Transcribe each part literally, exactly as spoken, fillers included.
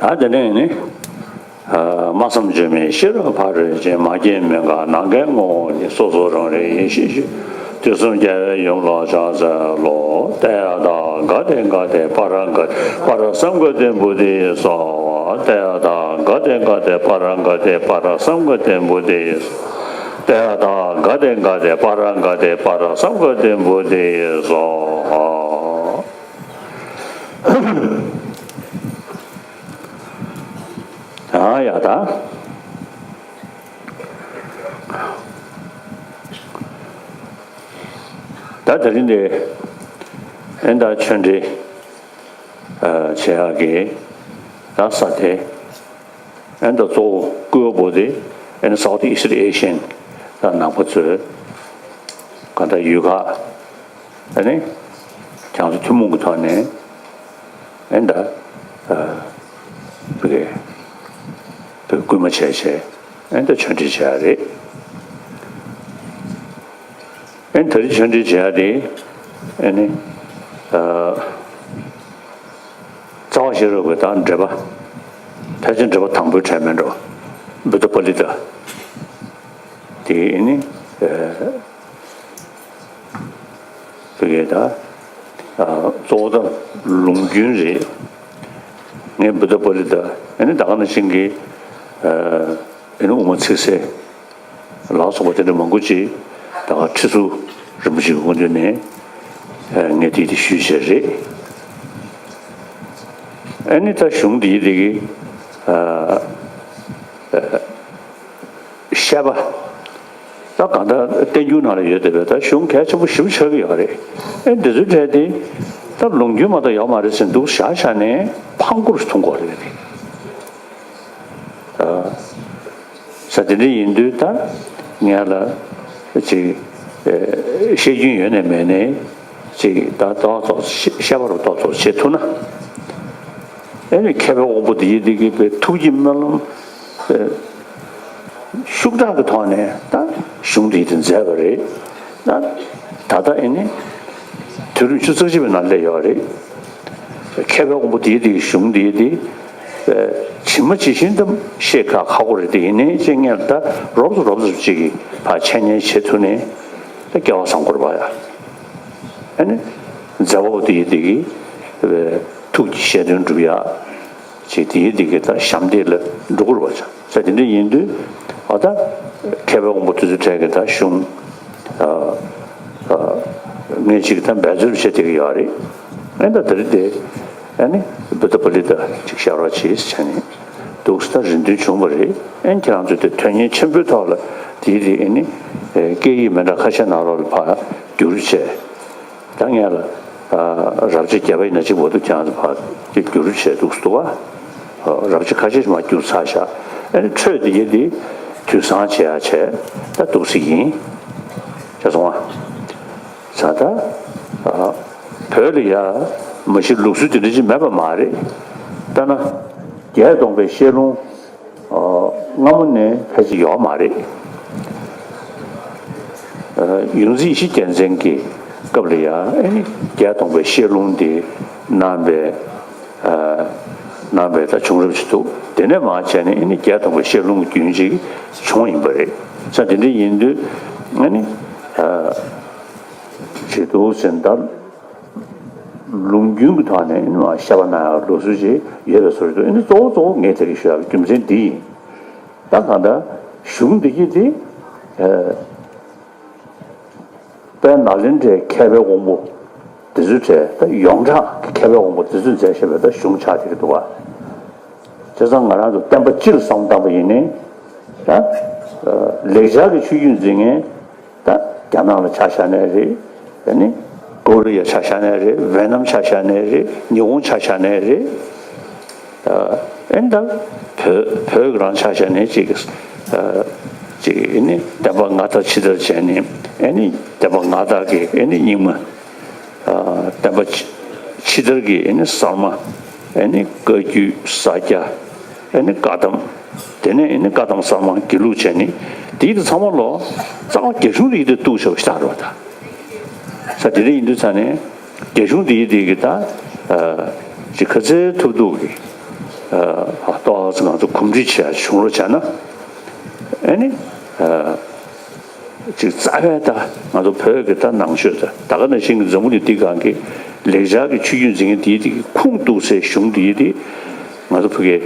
ད་དེ་ནས་ནི། སྨྲ་བསམ་བརྗོད་མེད་ཤེས་རབ་ཕ་རོལ་ཕྱིན། མ་སྐྱེས་མི་འགག་ནམ་མཁའི་ངོ་བོ་ཉིད། སོ་སོ་རང་རིག་ཡེ་ཤེས་ཤེས། དུས་གསུམ་རྒྱལ་བའི་ཡུམ་ལ་ཕྱག་འཚལ་ལོ། ཏདྱ་ཐཱ། ག་ཏེ་ག་ཏེ་པཱ་ར་ག་ཏེ་པཱ་ར་སཾ་ག་ཏེ་བོ་དྷི་སྭཱ་ཧཱ། ཏདྱ་ཐཱ། ག་ཏེ་ག་ཏེ་པཱ་ར་ག་ཏེ་པཱ་ར་སཾ་ག་ཏེ་བོ་དྷི་སྭཱ་ཧཱ། ཏདྱ་ཐཱ། ག་ཏེ་ག་ཏེ་པཱ་ར་ག་ཏེ་པཱ་ར་སཾ་ག་ཏེ་བོ་དྷི་སྭཱ་ཧཱ། ཨ་ཡ་ད། ད་དེ་རིང་འདི་ཨེ་ད་ཆོས་འབྲེལ་བྱེད་ཡག་གི་ད་ས་དེ་ཨེ་ད་གཙོ་བོ་བཀོད་པོ་དེ་ཨེ་ད་South East Asian ད་ནང་པ་ཚོའི་ག་ད་ཡུལ་ཁག་ཨ་ནི་ཁྱེད་ཚོ་ཐུན་མོང་གི་ཐོག་ནས་ཨེ་ད་བོད་སྐུལ་མ་བྱས་བྱས་ཨེ་ད་ཆོས་འབྲེལ་བྱས་རེད། ཨེ་ད་རེས་ཆོས་འབྲེལ་བྱས་རེད། ཨེ་ནི་རྩ་བ་ཤེས་རབ་ཀྱི་ད་འགྲེལ་པ་ཕལ་ཆེར་འགྲེལ་པ་དང་པོའི་གྲས་མེད་འགྲོ། བུདྡྷ་པཱ་ལི་ཏ་དེ་ཨེ་ནི། བོད་སྐད་ད། གཙོ་བོ་ད་ལུང་རྒྱུན་རེད། ངས་བུདྡྷ་པཱ་ལི་ཏ་ཨེ་ནི་ད་ག་ནང་བཞིན་གྱི་ཨེ་ནི་དབུ་མ་ཚིག་གསལ་ལ་སོགས་པ་དེ་འདྲ་མང་པོ་ཅིག་ད་ག་ཁྲི་ཟུར་རིན་པོ་ཆེའི་དབུ་མདུན་ནས་ངས་དེ་དེ་ཞུས་བྱས་རེད། ཨེ་ནི་ད་གཞུང་འདིའི་དེ་གི་བཤད་པ། ད་གང་ལྟར་བསྟན་འགྱུར་ནང་ལ་ཡོད་བསྡད་པའི་ད་གཞུང་གལ་ཆེན་པོ་ཞེ་པོ་ཆགས་ཀྱི་ཡོད་རེད། ཨེ་འདི་ཚོའི་གྲས་དེ་ད་ལུང་རྒྱུན་མ་གཏོགས་ཡོད་མ་རེད་ཟེར་འདུག་བཞག་བཞག་ནས་ཕངས་སྐོར་ཐུང་སྐོར་རེད་རེད། ས་དེ་འདྲ་ཡིན་དུས་ད་ངས་ལ་ཅིག་བཤད་རྒྱུན་ཡོད་ནས་མེད་ནས་ཅིག་ད་ཏོག་ཙམ་བཤད་པ་རུ་ཏོག་ཙམ་བྱེད་ཐུབ་ན། ཨེ་ནི་མཁས་པའི་དབང་པོ་འདི་ཡིན་འདི་གི་པའི་ཐུགས་ཀྱི་སྨོན་ལམ། ཤུགས་དྲག་གི་ཐོག་ནས་ད་གཞུང་འདི་དེ་མཛད་པ་རེད། ད་ད་ལྟ་ཨེ་ནི་དུས་རིམ་ཆུ་ཚོད་གཅིག་པའི་ནང་སླེབས་ཡོད་རེད། མཁས་པའི་དབང་པོ་དེའི་དེའི་གཞུང་འདི་དེ་ཇི་མ་ཇི་བཞིན་དུ་ཤེས་ཁ་ཁག་པོ་རེད། དེ་ཡིན་ནའི་ཅེས་ངས་ད་རོབ་ཙམ་རོབ་ཙམ་ཅིག་གིས་ཕར་འཆད་ཉན་བྱེད་ཐུབ་ནས་ད་སྐལ་བ་བཟང་པོ་རེད་པ་ཡ། ཨེ་ནི་མཛད་པ་པོ་དེའི་དེ་གི་ཐུགས་ཀྱི་བཞེད་དོན་སྒྲུབ་ཡག་ཅིག་དེའི་དེ་གི་ད་ཞབས་འདེགས་ལ་འགྲོ་དགོས་རེད་པ་ཆ་ས་དེ་འདྲ་ཡིན་དུས་ཨ་ད་མཁས་པའི་དབང་པོ་དེ་ཚོའི་གྲས་ཀྱི་ད་གཞུང་ངས་ཅིག་ད་འབད་རྩོལ་བྱེད་བསྡད་ཀྱི་ཡོད་རེད། ཨེ་ད་དེ་རིང་དེ་ཨེ་ནི་བུདྡྷ་པཱ་ལི་ཏ་ཅིག་ཤར་བ་བྱེད་ཟེར་བྱས་ནས་འདུག་ས་ད་རེ་འདུན་བྱུང་བ་རེད། ཨེ་ཁྱེད་རང་ཚོས་དེ་དོན་གཉེར་ཆེན་པོའི་ཐོག་ལ་དེའི་དེ་ཨེ་ནི་སྐད་ཡིག་མི་འདྲ་ཁ་ཤས་ནང་ལོགས་ལ་ཕར་བསྒྱུར་བྱས། ད་ངས་ལ་རབ་བྱེད་བརྒྱ་པ་ཡིན་ན་གཅིག་པོ་འདུག་ཀྱང་ཕར་ཅིག་བསྒྱུར་བྱས་འདུག་སུ་འདུག་བ། རབ་བྱེད་ཁ་ཤས་ཤིག་མར་བསྒྱུར་ཚར་ཤག་ཨེ་ནི་འཕྲོས་དེ་ཡེ་དེ་དུས་སང་བྱེད་ཡ་བྱས་ད་འདུག་སེ་ཡིན། བྱས་སོང་བ། ས་ད་བོད་ལ་ཡ་མ་གཞི་ལུགས་སྲོལ་དེ་འདྲ་ཅིག་མེད་པ་མ་རེད། ད་ན་བརྒྱད་སྟོང་པའི་བཤད་ལུང་སྔ་མོ་ནས་ཕལ་ཆེར་ཡོད་མ་རེད། ཡོངས་འཛིན་ཡེ་ཤེས་རྒྱལ་མཚན་གྱི་སྐབས་ལ་ཡང་ཨེ་ནི་བརྒྱད་སྟོང་པའི་བཤད་ལུང་དེ་གནང་བའི་གནང་བའི་ད་བྱུང་རབས་ཅིག་འདུག་དེ་ནས་མར་བྱས་ནས་ཨེ་ནི་བརྒྱད་སྟོང་པའི་བཤད་ལུང་རྒྱུན་ཅིག་བྱུང་ཡིན་པ་རེད། ས་དེ་འདྲ་ཡིན་དུས་ཨེ་ནི་བྱེད་འདུག་ཟེར་ད། ལུང་རྒྱུན་གྱི་ཐོག་ནས་ཨེ་ནི་མར་བཤད་པ་གནང་ཡག་ལུགས་སྲོལ་ཅིག་ཡོད་པའི་བཟོ་འདྲ་འདུག་ཨེ་ནི་གཙོ་བོ་གཙོ་བོ་ངས་དེ་རིང་ཞུ་ཡག་རྒྱུ་མཚན་འདི་ཡིན། ད་གང་ལྟར་གཞུང་འདི་གི་དེ་དཔལ་ནཱ་ལེནྡྲའི་མཁས་པའི་དབང་པོ་འདི་ཚོའི་གྲས་ད་ཡོངས་གྲགས་ཀྱི་མཁས་པའི་དབང་པོ་འདི་ཚོས་མཛད་བཞག་པའི་ད་གཞུང་ཆགས་བསྡད་ཀྱི་འདུག་བ། བྱས་ཙང་ང་རང་ཚོ་བསྟན་པ་སྤྱི་ལ་བསམ་བློ་བཏང་པ་ཡིན་ནའི་ད་ལེགས་སྦྱར་གྱི་ཆོས་བརྒྱུད་འཛིན་མཁན། ད་རྒྱ་ནག་ལ་ཆ་བཞག་ནའི་རེད། ཨེ་ནི་ཀོ་རི་ཡ་ཆ་བཞག་ནའི་རེད། ཝེ་ནམ་ཆ་བཞག་ནའི་རེད། ཉི་ཧོང་ཆ་བཞག་ནའི་རེད། ཨེ་ནི་ད་བོད་བོད་རང་ཆ་བཞག་ནའི་ཅིག་ཅིག་ཨེ་ནི་བསྟན་པ་མངའ་ཐང་ཕྱི་དར་བྱས་ནས་ཨེ་ནི་བསྟན་པ་མངའ་ཐང་གི་ཨེ་ནི་རྙིང་མ། བསྟན་པ་ཕྱི་དར་གྱི་ཨེ་ནི་གསར་མ། ཨེ་ནི་བཀའ་བརྒྱུད་ས་སྐྱ། ཨེ་ནི་བཀའ་གདམས། དེ་ནས་ཨེ་ནི་བཀའ་གདམས་གསར་མ་དགེ་ལུགས་བྱས་ནི་དེའི་དེ་ཚང་མ་ལོ་རྩ་བ་རྒྱ་གཞུང་དེའི་དེ་གཏུགས་བྱ་བ་ཞིག་རེད་བ་ད། ས་དེ་འདྲ་ཡིན་དུས་ཙང་ནས་རྒྱ་གཞུང་དེའི་དེ་གི་ད་ཅི་ག་ཚད་ཐུབ་ཐུབ་གི་ ཏོག་ཙམ་ང་ཚོ་གོམས་འདྲིས་བྱས་བྱུང་རོགས་བྱས་ན། ཨ་ནི། ཅིག་རྩ་བའི་ད་ང་ཚོ་བོད་ཀྱི་ད་ནང་ཆོས་ད་ད་ག་ནང་བཞིན་གྱི་འཛམ་བུ་གླིང་འདི་སྒང་གི་ལེགས་སྦྱར་གྱི་ཆོས་བརྒྱུད་འཛིན་མཁན་དེའི་དེ་གི་ཁུངས་གཏུགས་སའི་གཞུང་དེའི་དེ་ང་ཚོ་བོད་ཀྱི་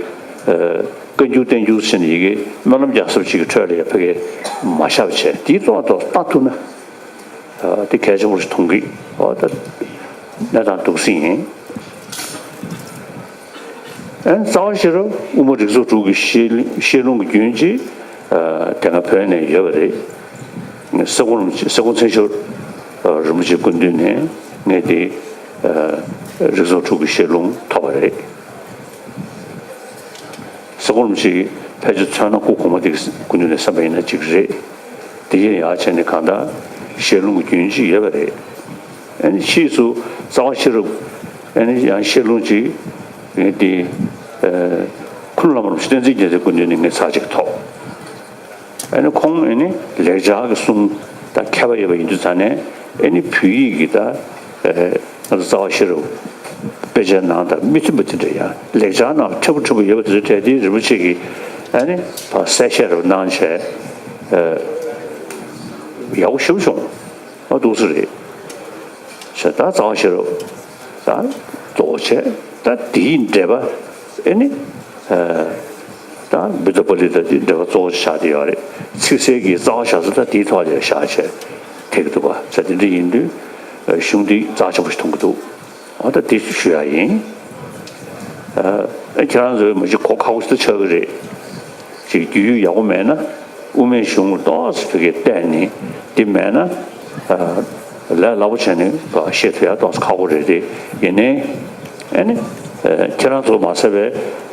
བཀའ་འགྱུར་བསྟན་འགྱུར་ཟེར་ནས་ཡི་གེ་སྨོན་ལམ་རྒྱག་ས་ཅིག་གི་ཁྲོད་ལ་ཡ་བོད་ཀྱི་མ་བཞག་པ་བྱས་དེའི་ཐོག་ཏུ་ལྟ་ཐུབ་ན་དེ་གལ་ཆེན་པོ་ཞིག་མཐོང་གི། འོ་ད་གནས་སྟངས་འདུག་སེ་ཡིན། ཨན་རྩ་བ་ཤེས་རབ་དབུ་མ་རིགས་ཚོགས་དྲུག་གི་བཤད་བཤད་ལུང་གི་རྒྱུན་གྱིས་དེ་སྔ་བོད་ནས་ཡོད་པ་རེད། སེ་གོང་རིན་པོ་ཆེ་སེ་གོང་མཚན་ཞབས་རིན་པོ་ཆེའི་སྐུ་མདུན་ནས་ངས་དེ་རིགས་ཚོགས་དྲུག་གི་བཤད་ལུང་ཐོབ་པ་རེད། སེ་གོང་རིན་པོ་ཆེ་ཕལ་ཆེར་མཚོན་ན་སྐུ་གོང་མ་དེ་གི་སྐུ་མདུན་ནས་བསམ་པ་ཡིན་ན་གཅིག་རེད། དེ་ཡིན་ཡག་བྱས་ནས་གང་ལྟར་བཤད་ལུང་གི་རྒྱུན་གྱིས་ཡོད་པ་རེད། ཨ་ནི་ཕྱིས་སུ་རྩ་བ་ཤེས་རབ་ཨ་ནི་ཡང་བཤད་ལུང་ཅིག་ཨ་ནི་དེ་ཨ་ཁུ་ནུ་བླ་མ་རིན་པོ་ཆེ་བསྟན་འཛིན་རྒྱལ་མཚན་སྐུ་མདུན་ནས་ངས་ཚར་གཅིག་ཐོབ། ཨ་ནི་ཁོང་ཨ་ནི་ལེགས་སྦྱར་གྱི་གསུང་དང་མཁས་པ་ཡོད་པ་ཡིན་དུས་ཙང་ནས་ཨ་ནི་བོད་ཡིག་གི་ད་ཨ་ང་ཚོ་རྩ་བ་ཤེས་རབ་དཔེ་ཆའི་ནང་དང་མི་མཐུན་པ་དེ་འདྲ་ཡང་ལེགས་སྦྱར་ནང་ཕྲན་བུ་ཕྲན་བུ་ཡོད་པ་དེ་ཚོ་གྲས་དེ་རིན་པོ་ཆེ་གིས་ཨ་ནི་ཕར་གསལ་བཤད་རུ་གནང་བྱས་ཨ་ཡག་པོ་ཞེ་པོ་བྱུང་། ཨ་འདུག་སེ་རེད། བྱས་ད་རྩ་བ་ཤེས་རབ་ད་གཙོ་བོ་བྱས་ད་དེའི་འགྲེལ་པ་ཨེ་ནི་ཨ་ད་བུདྡྷ་པཱ་ལི་ད་དེའི་འགྲེལ་པ་གཙོ་བོ་བཞག་དེ་ཡོད་རེད། ཚིག་གསལ་གྱི་རྩ་བ་བཞག་ས་ད་དེའི་ཐོག་ལ་བཞག་བྱས་ཐེག་འདུག་པ་བྱས་དེ་འདྲ་ཡིན་དུས་གཞུང་འདི་རྩ་ཆེན་པོ་ཞིག་མཐོང་གི་འདུག་འོ་ད་དེ་ཞུ་ཡ་ཡིན། ཨ་ཁྱེད་རང་ཚོས་མ་གཞི་གོ་ཁག་པོ་ཞིག་ད་ཆགས་ཀྱི་རེད། ཅིག་རྒྱུས་ཡོད་ཡག་པོ་མེད་ན་དབུ་མའི་གཞུང་ལ་ཏོག་ཙམ་ཕ་གིར་བལྟས་ནས་འདི་མེད་ན་ཨ་ལས་སླ་པོ་བྱས་ནས་བཤད་ཐུབ་ཡག་ཏོག་ཙམ་ཁག་པོ་རེད་དེ་ཡིན་ནའི་ཨ་ནི་ཨ་ཁྱེད་རང་ཚོ་མ་ཟད་པའི་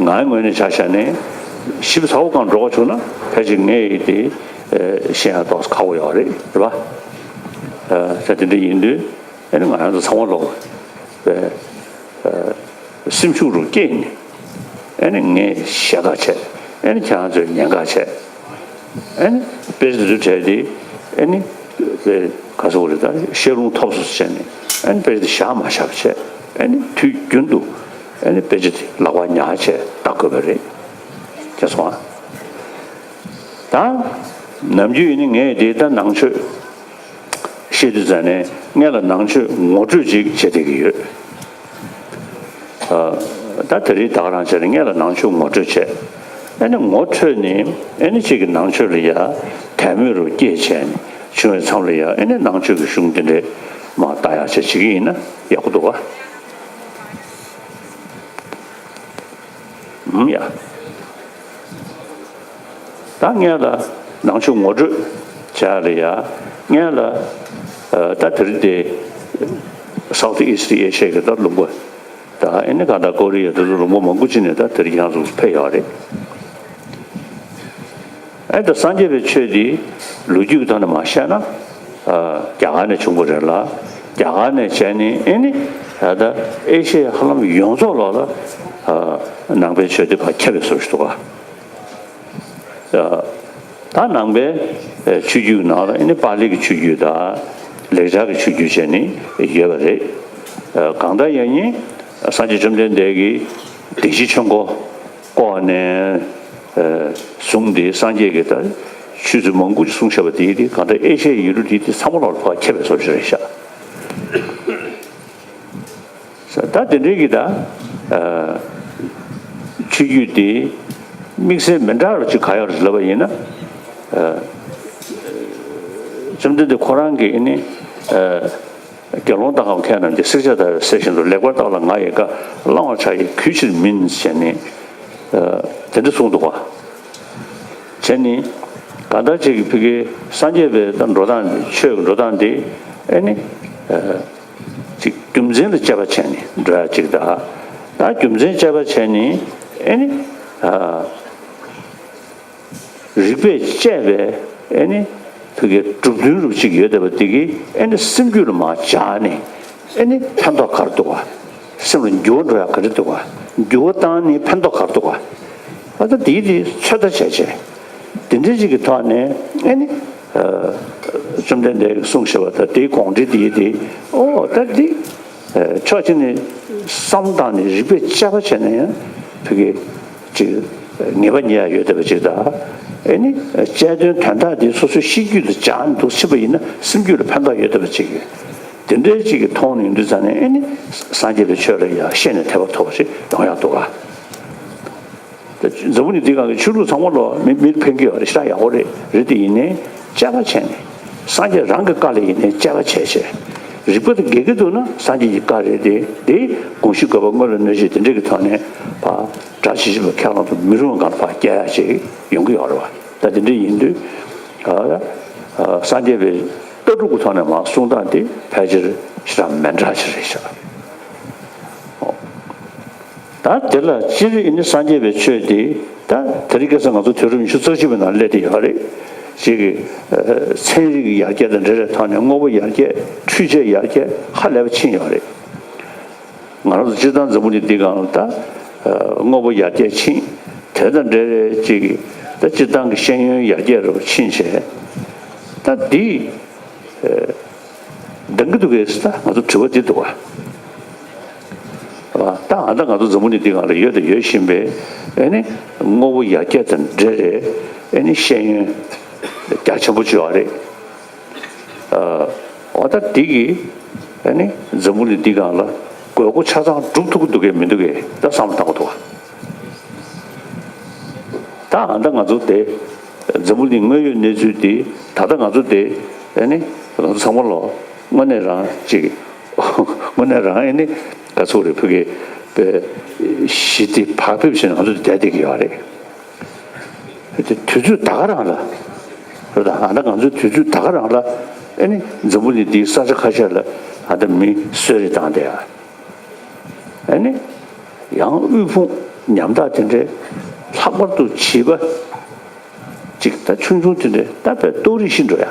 ངའི་ངོས་ནས་ཆ་བཞག་ནས་ཞིབ་ཚགས་པོ་གང་འགྲོ་ག་བྱུང་ན་ཕལ་ཆེར་ངས་ཡིན་དེ་ཨ་བཤད་ཡག་ཏོག་ཙམ་ཁག་པོ་ཡོད་རེད་རེད་པ། ཨ་ད་དེ་འདྲ་ཡིན་དུས་ཨ་ནི་ང་རང་ཚོ་ཚང་མ་ལོག་པའི་ཨ་སེམས་ཤུགས་རུ་སྐྱེས་ནས་ཨ་ནི་ངས་ཞལ་ཁ་བྱས་ཨ་ནི་ཁྱེད་རང་ཚོས་ཉན་ཁ་བྱས་ཨ་ནི་དཔེ་ཆ་དེ་ཚོ་བྲལ་ཏེ་ཨ་ནི་དཔེ་ག་ཚོད་རེད་ད་བཤད་ལུང་ཐོབ་སོང་བྱས་ནས་ཨ་ནི་དཔེ་ཆ་དེ་བཞག་མ་བཞག་བྱས་ཨ་ནི་དུས་རྒྱུན་དུ་ཨ་ནི་དཔེ་ཆ་དེ་ལག་པ་ཉར་བྱས་ལྟ་དགོས་པ་རེད། ཁྱེད་སོང་ཨ། ད་ནམ་རྒྱུན་ཡིན་ནི་ངས་དེ་ལྟར་ནང་ཆོས་བཤད་དུས་ཙང་ནས་སྔོན་ལ་ནང་ཆོས་ངོ་སྤྲོད་ཅིག་བྱེད་བསྡད་ཀྱི་ཡོད། ཨ་ད་དེ་རིང་ད་ག་རང་བྱས་ནས་སྔོན་ལ་ནང་ཆོས་ངོ་སྤྲོད་བྱས། ཨ་ནི་ངོ་འཕྲོད་ནས་ཨ་ནི་གཅིག་གི་ནང་ཆོས་ལ་ཡ་དད་མོས་རུ་སྐྱེས་བྱས་ནས་བྱུང་བའི་མཚམས་ལ་ཡ་ཨ་ནི་ནང་ཆོས་ཀྱི་གཞུང་དེ་འདྲས་མར་ལྟ་ཡག་བྱས་བྱེད་ཀྱི་ཡིན་ན་ཡག་པོ་འདུག་ག་ཨུམ་ཡ། ད་སྔོན་ལ་ནང་ཆོས་ངོ་སྤྲོད་བྱ་ཡ་ལ་ཡ་སྔོན་ལ་ཨ་ད་དེ་རིང་དེ་South East Asia་གི་ད་ལུང་པ་ད་ཨེ་ནི་ག་ད་ཀོ་རི་ཡ་དེ་ཚོ་ལུང་པ་མང་པོ་ཅིག་ནས་ད་དེ་རིང་ཁྱེད་རང་ཚོ་ཕེབས་ཡོད་རེད། ཨེ་ད་སངས་རྒྱས་པའི་ཆོས་འདི་ལོ་རྒྱུས་ཀྱི་ཐོག་ནས་མར་བཤད་ན་ཨ་རྒྱ་གར་ནས་བྱུང་བ་རེད་ལ་རྒྱ་གར་ནས་བྱས་ནས་ཨེ་ནི་ད་ལྟ་ཨེ་ཤེ་ཡ་ཧ་ལམ་ཡོངས་རྫོགས་ལོག་ལ་ཨ་ནང་པའི་ཆོས་འདི་ཕར་ཁྱབ་པའི་བཟོ་ཞིག་འདུག་ག་ཨ་ད་ནང་པའི་ཨ་ཆོས་བརྒྱུད་ནང་ལ་ཨེ་ནི་པཱ་ལི་གི་ཆོས་བརྒྱུད་དང་ལེགས་སྦྱར་གྱི་ཆོས་བརྒྱུད་བྱས་ནས་ཡོད་པ་རེད། ཨ་གང་ལྟར་ཡང་ནི་སངས་རྒྱས་བཅོམ་ལྡན་འདས་ཀྱིས་བདེན་བཞིའི་ཆོས་འཁོར་བསྐོར་ནས་ཨ་གསུངས་ཏེ་སངས་རྒྱས་ཀྱིས་ད་ཆོས་ཚུལ་མང་པོ་ཅིག་གསུངས་བཞག་པ་དེ་དེ་གང་ལྟར་ཨེ་ཤ་ཡའི་ཡུལ་གྲུ་དེ་དེ་ཚང་མ་ལོག་ལ་ཕར་ཁྱབ་པའི་བཟོ་ཞིག་རེད་ཤག་ད་དེ་འདྲའི་གི་ད་ཨ་ཆོས་བརྒྱུད་དེ་དམིགས་བསལ་མི་འདྲ་བ་ཅིག་ག་ཡོད་རེད་ལབ་པ་ཡིན་ན་ཨ་བཅོམ་ལྡན་འདས་ཁོ་རང་གིས་ཨ་ནི་ཨ་དགེ་སློང་དག་གམ་མཁས་རྣམས་ཀྱིས། བསྲེག་བཅད་བརྡར་བའི་གསེར་བཞིན་དུ། ལེགས་པར་བརྟགས་ལ་ང་ཡི་བཀའ། བླང་བར་བྱ་ཡི་གུས་ཕྱིར་མིན། ཟེར་ནས་ཨ་དེ་འདྲ་གསུངས་འདུག་ག་བྱས་ནས་གང་ལྟར་ཅིག་གི་ཕ་གིའི་སངས་རྒྱས་པའི་ད་འགྲོ་སྟངས་ཆོས་ཀྱི་འགྲོ་སྟངས་དེ་ཨེ་ནི་ཨ་ཅིག་རྒྱུ་མཚན་ལ་དཔྱད་པ་བྱས་ནས་འགྲོ་ཡ་ཅིག་དང་། ད་རྒྱུ་མཚན་དཔྱད་པ་བྱས་ནས་ཨེ་ནི་ཨ་རིགས་པས་དཔྱད་པའི་ཨེ་ནི་ཕ་གིའི་གྲུབ་དོན་རུ་ཅིག་ཡོད་བསྡད་པ་དེ་གིས་ཨེ་ནི་སེམས་རྒྱུད་ལ་མར་འཇགས་ནས་ཨེ་ནི་ཕན་ཐོགས་ག་རེ་འདུག་ག་སེམས་ལ་འགྱུར་བ་འགྲོ་ཡ་ག་རེ་འདུག་ག་འགྱུར་བ་བཏང་ནས་ཕན་ཐོགས་ག་རེ་འདུག་ག་ཨ་ད་དེའི་དེ་ཚོད་ལྟ་བྱས་བྱས་དེ་འདྲའི་ཅིག་གི་ཐོག་ནས་ཨེ་ནི་ཨ་བཅོམ་ལྡན་འདས་ཀྱིས་གསུངས་བཞག་པ་ད་དེའི་དགོངས་འགྲེལ་དེའི་དེ་ཨོ་ད་དེ་ཨ་ཕྱོགས་གཅིག་ནས་བསམ་བཏང་ནས་རིགས་པས་དཔྱད་པ་བྱས་ན་ཡང་ཕ་གི་ ཅིག་ངེས་པ་རྙེད་ཡ་ཡོད་བསྡད་པ་ཅིག་དང་། ཨེ་ནི་དཔྱད་དོན་དོན་དག་འདི་སོ་སོའི་ཤེས་རྒྱུད་དུ་སྦྱར་འདུག་ཕྱིན་པ་ཡིན་ན་སེམས་རྒྱུད་ལ་ཕན་ཐོགས་ཡོད་བསྡད་པ་ཅིག་ཡོད། དེ་འདྲའི་ཅིག་གི་མཐོང་ནས་ཡོང་དུས་ཙང་ནས་ཨེ་ནི་སངས་རྒྱས་པའི་ཆོས་ལ་ཡང་ཤེས་ནས་དད་པ་ཐོབ་པ་ཞིག་ཡོང་ཡག་འདུག་ག། འཛམ་བུ་གླིང་འདི་སྒང་གི་ཆོས་ལུགས་ཚང་མ་ལོ་མི་མི་ཕན་གྱི་ཡོད་རེད། ཤ་ཡག་པོ་རེད། རེད་དེ་ཡིན་ནའི་དཔྱད་པ་བྱས་ནས་སངས་རྒྱས་རང་གི་བཀའ་ལ་ཡིན་ནའི་དཔྱད་པ་བྱས་བྱས་རིགས་པ་དང་འགལ་གྱི་འདུག་ན་སངས་རྒྱས་ཀྱི་བཀའ་རེད་དེ། དེ་དགོངས་གཞི་དགོས་པ་དངོས་ལ་གནོད་བྱེད་དེ་འདྲས་ཀྱི་ཐོག་ནས་ཕར་སྒྲ་ཇི་བཞིན་པ་ཁས་བླངས་དུ་མི་རུང་བ་གང་ལ་ཕར་སྐྱེལ་ཡག་ཅིག་ཡོང་གི་ཡོད་རེད་བ། ད་དེ་འདྲས་ཡིན་དུས་ཨ་ཨ་སངས་རྒྱས་པའི་ལྟ་གྲུབ་ཀྱི་ཐོག་ནས་མར་གསུང་སྟངས་དེ་ཕལ་ཆེར་ཞེ་དྲག་མི་འདྲ་ཅིག་རེད་ཤག། ད་དེ་ལ་སྤྱིར་ཨེ་ནི་སངས་རྒྱས་པའི་ཆོས་དེ་ད་དེ་རིང་ཁ་སང་ང་ཚོ་དུས་རབས་ཉི་ཤུ་རྩ་གཅིག་པའི་ནང་སླེབས་བསྡད་ཡོད་རེད། ཅིག་གི་ཚན་རིག་གི་ཡར་རྒྱས་དང་འབྲེལ་བའི་ཐོག་ནས་དངོས་པོ་ཡར་རྒྱས། འཕྲུལ་ཆས་ཡར་རྒྱས་ཧ་ལས་པ་ཕྱིན་ཡོད་རེད། ང་རང་ཚོ་སྤྱིར་བཏང་འཛམ་བུ་གླིང་འདི་སྒང་ལ་ད་དངོས་པོ་ཡར་རྒྱས་ཕྱིན། དེ་དང་འབྲེལ་བའི་ཅིག་གི་ད་སྤྱིར་བཏང་གི་ཤེས་ཡོན་ཡར་རྒྱས་རུ་ཕྱིན་བྱས་ད་འདི། འདང་གི་འདུག་གས་ཟེར་ད་ང་ཚོ་དྲི་བ་འདི་འདུག་བ། ད་ཨ་ད་ང་ཚོ་འཛམ་བུ་གླིང་འདི་སྒང་ལ་ཡོད་དང་ཡོད་བཞིན་པའི་ཨེ་ནི་དངོས་པོ་ཡར་རྒྱས་དང་འབྲེལ་བའི་ཨེ་ནི་ཤེས་ཡོན་རྒྱ་ཆེན་པོ་བྱུང་བ་རེད། འོ་ད་འདི་གིས་ཨེ་ནི་འཛམ་བུ་གླིང་འདི་སྒང་ལ་དགོས་མཁོ་ཆ་ཚང་སྒྲུབ་ཐུབ་ཀྱི་འདུག་གས་མི་འདུག་གས་ད་བསམ་བློ་བཏང་དགོས་འདུག་བ། ད་ཨ་ད་ང་ཚོ་དེ་འཛམ་བུ་གླིང་དངོས་ཡོད་གནས་ཚུལ་དེ་ད་ལྟ་ང་ཚོ་དེ་ཨེ་ནི་ང་ཚོ་ཚང་མ་ལོ་དངོས་གནས་རང་ཅིག་དངོས་གནས་རང་ཨེ་ནི་ག་ཚོད་རེད་ཕ་གི་པའི་ཞི་བདེ་བག་ཕེབས་བྱས་ནས་ང་ཚོ་བསྡད་བསྡད་ཀྱི་ཡོད་རེད། དེ་དུས་ཚོད་ད་ག་རང་ལ་རེད་ད། ཨ་ད་ང་ཚོའི་དུས་ཚོད་ད་ག་རང་ལ་ཨེ་ནི་འཛམ་བུ་གླིང་འདིའི་ས་ཆ་ཁ་ཤས་ལ་ཨ་ད་མི་གསོད་རེས་བཏང་བསྡད་ཡ། ཨ་ནི། ཡང་དབུལ་ཕོངས་ཉམ་ཐག་དེ་འདྲའི་ལྷག་པར་དུ་བྱིས་པ་ཅིག་ད་ཆུང་ཆུང་དེ་འདྲའི་ད་དཔེ་ལྟོགས་རིས་ཤི་འགྲོ་ཡ།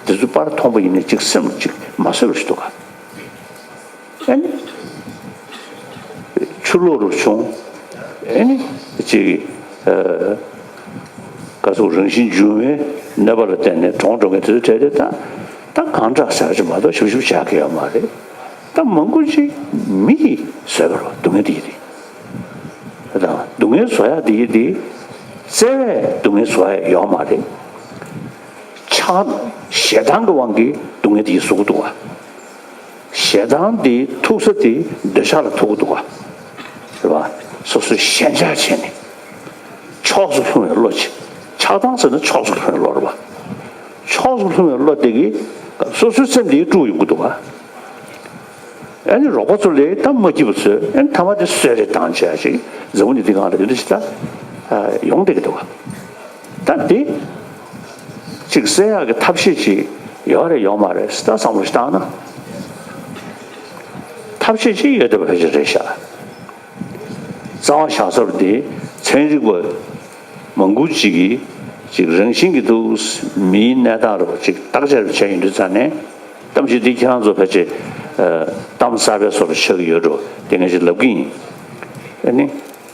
དེ་ཚོ་པར་མཐོང་པ་ཡིན་ནའི་ཅིག་སེམས་ཅིག་མ་བཟོད་པ་ཞིག་འདུག་ག། ཨ་ནི། ཆུ་ལོག་རུ་བྱུང་། ཨ་ནི། ཅིག་ཨ། ག་ཚོད་རང་བཞིན་འབྱུང་བའི་གནོད་པ་ལ་བརྟེན་ནས་གྲོངས་འགྲོ་མཁན་དེ་ཚོ་གྲས་དེ་ད་ད་གང་དྲག་ཟེར་གྱི་མ་གཏོགས་ཞིབ་ཞིབ་བྱ་གི་ཡོད་མ་རེད། ད་མང་པོ་ཅིག་མི་ཡིས་བཟོས་པ་རེད་སྡུག་བསྔལ་དེ་ཡིན་དེ། ད་སྡུག་བསྔལ་བཟོ་ཡག་དེ་ཡིན་དེ། བཙལ་བས་སྡུག་བསྔལ་བཟོ་ཡག་ཡོད་མ་རེད། ཆགས་ཞེ་སྡང་གི་དབང་གིས་སྡུག་བསྔལ་དེ་ཡིས་བཟོ་གི་འདུག་བ། ཞེ་སྡང་དེ་ཐུག་ས་དེ་འདོད་ཆགས་ལ་ཐུག་གི་འདུག་བ། རེད་བ། སོ་སོས་ཞེན་ཆགས་བྱས་ནས། ཕྱོགས་སུ་ལྷུང་བའི་བློ་ཅིག། ཆགས་སྡང་ཟེར་ན་ཕྱོགས་སུ་ལྷུང་བའི་བློ་རེད་བ། ཕྱོགས་སུ་ལྷུང་བའི་བློ་དེ་གིས་སོ་སོའི་སེམས་དེ་དཀྲུགས་ཡོང་གི་འདུག་བ། ཨ་ནི་རོགས་པ་ཚོ་ལས་ད་མ་སྐྱིད་པ་བཟོས། ཨ་ནི་ཐ་མ་དེ་གསོད་རེས་བཏང་བྱས་ཅིག་འཛམ་བུ་གླིང་འདི་སྒང་ལ་དེ་འདྲ་ཞིག་ད་ཡོང་བསྡད་ཀྱི་འདུག་བ། ད་འདི་ཅིག་སེལ་ཡག་གི་ཐབས་ཤེས་ཅིག་ཡོད་རེད་ཡོད་མ་རེད་ད་བསམ་བློ་ཞིག་བཏང་ན། ཐབས་ཤེས་ཅིག་ཡོད་བསྡད་པ་ཕལ་ཆེར་རེད་ཤག། རྩ་བ་བཞག་ས་རུ་དེ་ཚན་རིག་པ་མང་པོ་ཅིག་གིས་ཅིག་རང་བཞིན་གྱི་འདུག་མིའི་གནས་སྟངས་རུ་ཅིག་བརྟག་དཔྱད་རུ་བྱས་ཡོང་དུས་ཙང་ནས། གཏམ་བཤད་འདི་ཁྱེད་རང་ཚོ་ཕལ་ཆེར་གཏམ་གསར་པའི་བཟོ་འདྲ་ཆགས་ཀྱི་ཡོད་འགྲོ་དེ་ངས་ཅིག་ལབ་ཀྱི་ཡིན། ཨ་ནི།